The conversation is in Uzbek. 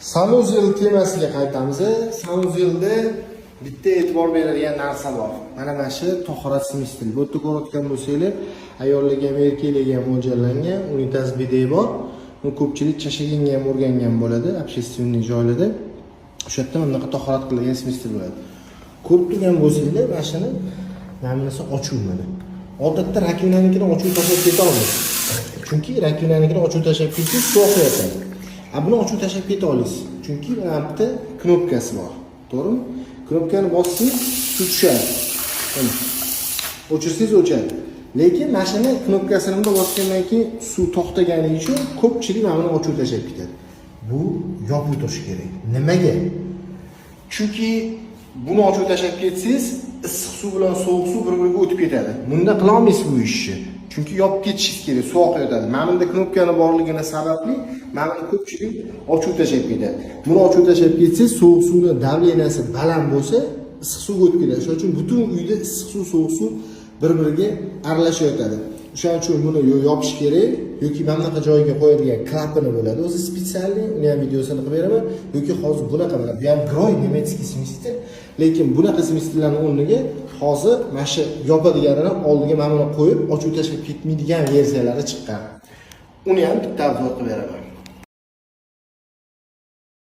Санузел temasiga qaytamiz. Санузел da bitta e'tibor beradigan narsa bor. Mana shu tahorat смеситель. Bu yerda ko'rayotgan bo'lsanglar, ayollarga ham, erkaklarga ham mo'ljallangan unitaz, bidet bor. Bu ko'pchilik чашагинga ham o'rgangan bo'ladi, общественный joylarda. O'sha yerda mana bunaqa tahorat qiladigan смеситель bo'ladi. Ko'rib turgan bo'lsanglar, mana shuni, mana bunisi ochuv mana. Odatda раковина nikini ochuv tashlab keta olmaysiz. Chunki раковина nikini ochuv tashlab ketsangiz, suv oqayotadi. A buni ochuv tashlab keta olasiz. Chunki mana bu yerda knopkasi bor. To'g'rimi? Knopkani bossangiz, suv tushadi. Mana. O'chirsangiz, o'chadi. Lekin mana shuni knopkasini bundoq bosgandan keyin suv to'xtagani uchun ko'pchilik mana buni ochuv tashlab ketadi. Bu yopiq turishi kerak. Nimaga? Chunki buni ochuv tashlab ketsangiz, issiq suv bilan sovuq suv bir-biriga o'tib ketadi. Bunda qila olmaysiz bu ishni. Chunki yopib ketishingiz kerak, suv oqayotadi. Mana bunda knopkani borligini sababli mana buni ko'pchilik ochuv tashlab ketadi. Buni ochuv tashlab ketsangiz, sovuq suvni давления si baland bo'lsa, issiq suvga o'tib ketadi. Shuning uchun butun uyda issiq suv, sovuq suv bir-biriga aralashayotadi. O'shaning uchun buni yo yopish kerak yoki mana bunaqa joyga qo'yadigan klapani bo'ladi. O'zi специальный, uni ham videosini qilib beraman. Yoki hozir bunaqa, mana bu ham Grohe немецкий смеситель, lekin bunaqa смеситель larni o'rniga hozir mana shu yopadiganini oldiga mana buni qo'yib, ochuv tashlab ketmaydigan versiyalari chiqqan. Uni ham bitta обзор qilib beraman.